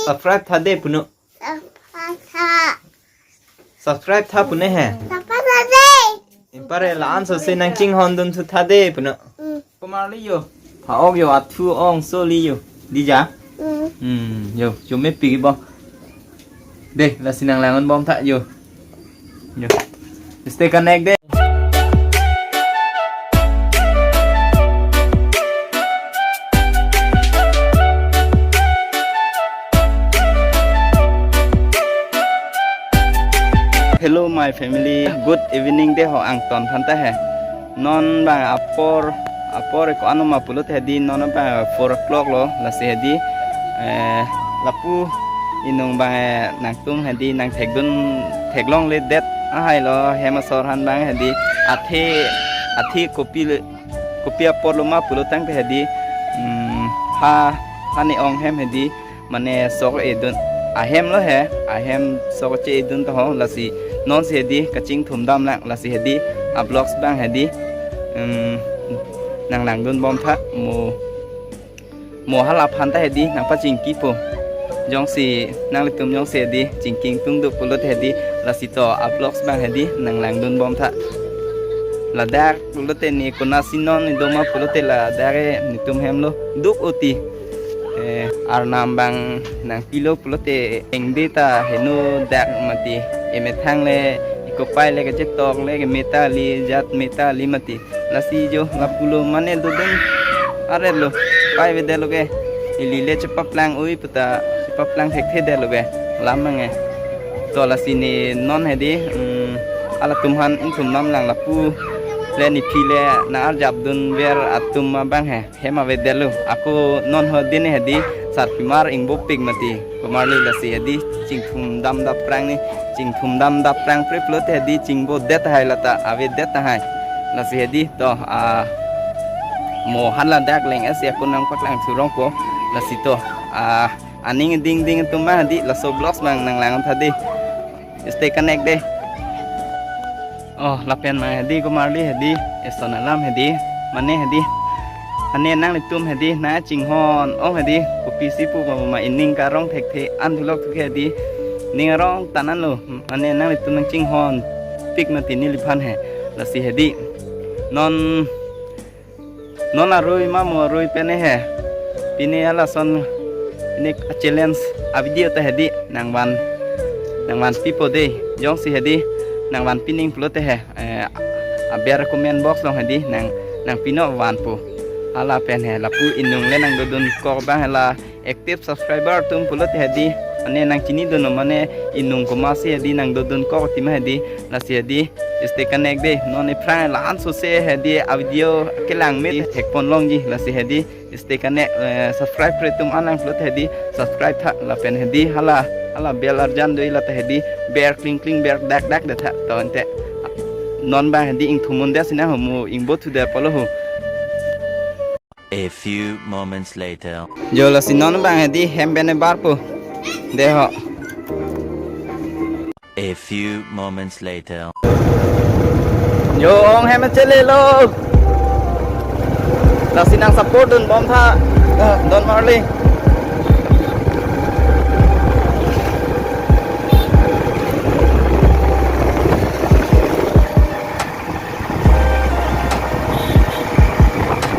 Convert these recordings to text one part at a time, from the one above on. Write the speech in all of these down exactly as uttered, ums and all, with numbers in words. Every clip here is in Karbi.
Subscribe tha de puno. Subscribe tha. Subscribe tha pune he. Subscribe tha de. Impare la-an so se nangchinghon dun su tha de puno. Mm. Komarli yo. Ha ok yo, athu ong so li yo. Di ja? Mm. Hmm, yo, chume pigi bo. De, lasi nanglang-un bom tha yo. Yo. Stay connect de. Hello my family, good evening de ho angton aphan ta he. Non bang apor, apor ko-an ma pulote hedi non bang four o'clock lo, lasi hedi, eh, lapu inung bang, eh, nangtum hedi nangthekdun theklongledet ahai lo, hem asor aphan bang hedi athe, athe kopi le, kopi apor lo ma pulo tangte hedi, mm, ha, ha ne-ong hem hedi, mane sok edun ahem lo he, ahem sok che edun to ho, lasi non si hedi kachingthum dam lang, lasi hedi a-vlogs bang hedi, mm, nanglangdun bom tha mo, mo hala aphan ta hedi nangpachingkipo. Jongsi nanglitum jongsi hedi chingki ingtung do pulote hedi, lasi to a-vlogs bang hedi nanglangdun bom tha. Ladak pulote ne konatsi non ne do ma pulote ladak e netum hem lo duk oti. Eh, arnam bang nangpilo pulote engde ta heno dak mati. Emethang le, ikopai le, kachetok le, keme ta li, jat me ta li mati. Lasi jo lapulo mane dodun aret lo. Pai avedet lo ke. Ili le chepaplang ui puta chepaplang thekthe det lo ke. Lam mange. To lasi ne non hedi, mm, halatum aphan ingthum dam lang lapu le nephi le nang-arjapdun ver atum abang he. Hem avedet lo, ako non ho din hedi sarpimar ingbopik mati. Komarli lasi hedi chingthum dam daprang ne, chingthum dam daprang pre pulote hedi chingbodet tahai lata avedet tahai. Lasi hedi to, ah, mo hala dak leng esi ako nangpaklang thurong ko. Lasi to, ah, aning dingding atum ma hedi laso vlogs bang nanglang tha de. Stay connect de. Oh, lapen ma hedi komarli hedi, eson alam hedi, mane hedi. Ane nanglitum hedi nangchinghon ong hedi, kopisi pu ma ma ining karong thekthe an thulok thu ke hedi. Ning arong tanan lo, mane nanglitum nangchinghonpik mati neliphan he. Lasi hedi. Non non arui ma mo arui pene he. Pine halason pine a-challenge a-video ta hedi nangvan, nangvanpipo de. Jongsi hedi nangvanpi ning pulote he, eh, aber comment box along hedi nang, nangpi non vanpo. Hala pen he lapu inung le nangdodun kok bang hala active subscriber atum pulote hedi, mane nangchinidun mane inung komatsi hedi nangdodun kok tima hedi, lasi hedi stay connect de. Non ephrang la-an so se hedi a-video kelang me thekpon longji, lasi hedi stay connect, eh, subscribe pre atum alang pulote hedi subscribe tha lapen hedi hala, hala bell arjan do-i lata hedi ber kling kling ber dak dak de tha to ante. Non bang hedi ingthum un de sina ho mo ingbo thu de polo ho. A few moments later. Jo lasi non bang hedi hem bene barpo. De ho. A few moments later. Jo ong hem chelelo. Lasi nang support dun bom tha. Eh, Don Marley.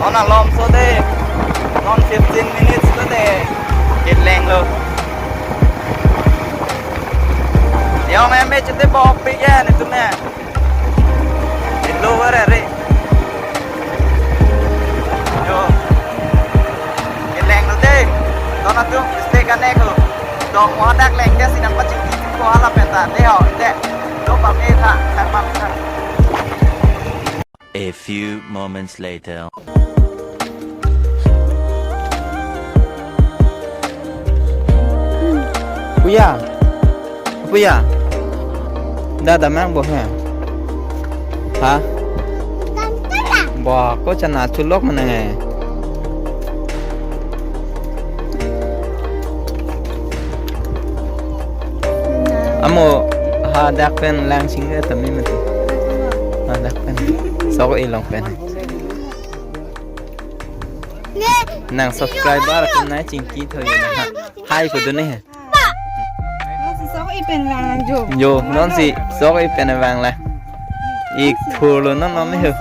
Non alom so de, non fifteen minutes lo de, keleng lo. Yong em chete bok pi ke netum ne. Ilo wara re. Yo. Keleng lo de. Non atum stay connect lo. Dong mo hadak leng ke sinam pachingki ko hala pen ta de ho de. Do pa me tha, tha pa me tha. A few moments later. Puya. Puya. Dada mang bo he. Ha? Bo ko chana chulok mana ngai. Amo hadak pen lang sing ke tami mati. Hadak pen. Sok ilong pen. Nang subscriber pen nangchingki tho ya na. Hai ko dun he. Pen lang jo. Jo, non si sok pen vang la. Ik thurlo non non ho.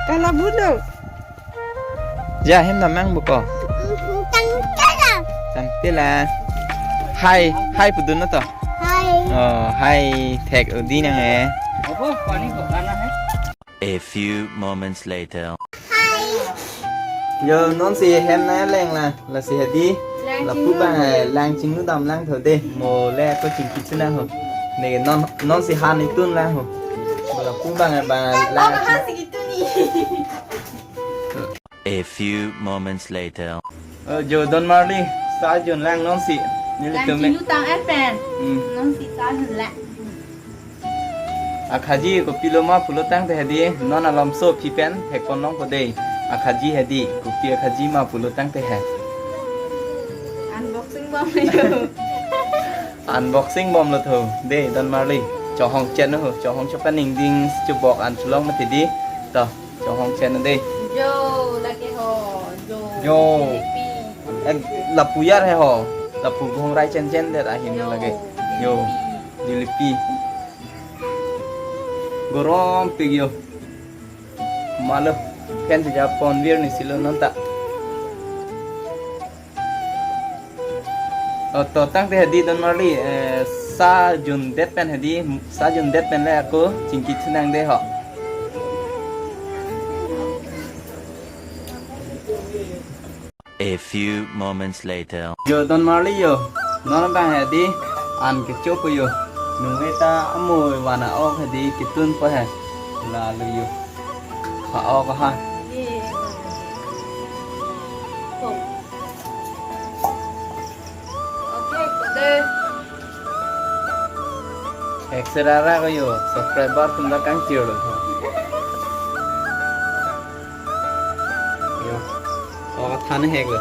Kala bulo. Ja, hem namang buko. Tang tela. Tang tela. Hai, hai pudun na to. Hai. Oh, hai thek udi nang eh. Opo, pani ko kana hai. A few moments later. Hai. Jo, non si hem na leng la, lasi hedi. Lang lapu chinglu bang dam. Hai, lang chinglu dam lang tho de. Mo le ko chingki china ho. Ne non non si han itun lang ho. Mo lapu bang hai bang lang. Bang han si itun ni. A few moments later. Oh, jo don marli, sa jun lang non si. Neli lang tume. Chinglu tang er pen. Hmm. Non si sa jun lang. Akhaji kopilo ma pulo tangte hedi, non alomso phi pen thekpon long po de. Akhaji hedi, kopi akhaji ma pulo tangte he. Unboxing bom yo. Unboxing bomlo tho. De, don marli. Chohong chen ho, chohong chokan ning ding chubok an chulong mati di. To, chohong chen de. Jo, lake ho, jo. Jo. Jalebi. Eh, lapu yar he ho. Lapu ghong rai chen chen det ahin jo, lake. Jo. Jalebi. Jalebi. Gorom pik yo. Malo. Pen sejapon vir ni silo nonta. Oh, to tangte hedi don marli, eh, sa jun det pen hedi, sa jun det pen le ako chingki chunang de ho. A few moments later. Jo don marli yo, non bang hedi, an kecho po yo. Nung eta amo wana ok hedi kitun po he. Lalu yo. Pa ok ha. Okay, kode. Ek serara ko yo, subscriber tum da kang tiyo lo. Yo. Oh, than hek lo.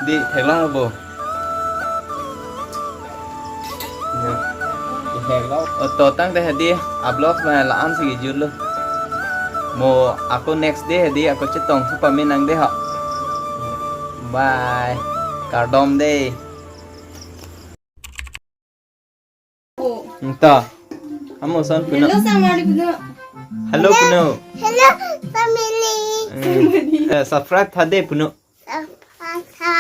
Di, theklong bo. Ya. Theklong. Oh, to tangte hedi, a-vlog ma la-an si kejut lo. Mo ako next day hedi, ako chetong thu pame nang de ha. Bye. Kardom de. Oh. Nta. Amo son puno. Hello, Samari puno. Hello, puno. Hello, family. Hmm. Eh, subscribe tha de puno. Subscribe tha.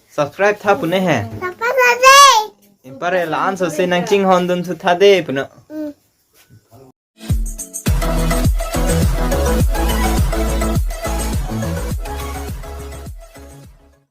Subscribe tha pune he. Subscribe tha de. Impare la-an so se nang chinghon dun thu tha de puno.